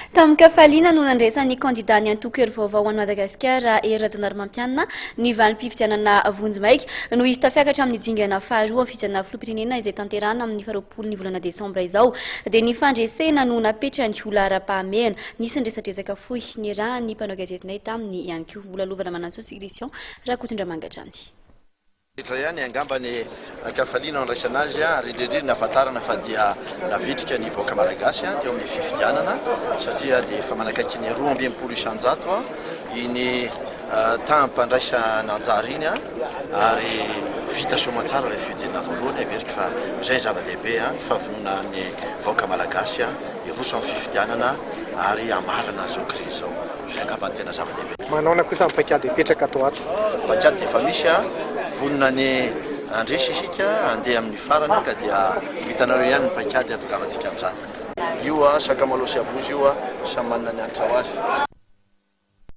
Tamin-kafaliana no nandraisan'ny kandidan'ny antoko Hery Vaovao ho an'i Madagasikara, Hery Rajaonarimampianina, ny valim-pifidianana vonjimaika. Noho izy tafiakatra amin'ny dingana faharoa amin'ny fifidianana filoham-pirenena izay tanterahina amin'ny faharoapolo ny volana desambra izao, dia ny fandresena no napetrany ho laharam-pahamehana. Nisy ny resadresaka fohy niarahan'ny mpanao gazetinay taminy ihany koa. Mbola lovana Manantsoa sy Christian Rakotondramanga hatrany. Rehetra ihany angamba ny ankafaliana andraisana azy ary indrindra indrindra nahafantarana fa dia navitrika ny vahoaka malagasy teo amin'ny fifidianana satria dia efa manakaiky ny 62% iny taham-pandraisana anjara iny ary vita soamantsara ilay fihodinana voalohany. Heveriko fa izay ny zava-dehibe, ny fahavononan'ny vahoaka malagasy hiroso amin'ny fifidianana ary hamarana izao krizy izao. Izay angamba no tena zava-dehibe. Manaona kosa ny paikady apetraka ato ato? Paikady dia efa misy a, vonona ny handresy isika, handeha amin'ny farany ka dia ho hitanareo ihany ny paikady hahatongavantsika amin'izany. Io a, sakamalaho sy avozo io a, samy manana ny hanitra ho azy.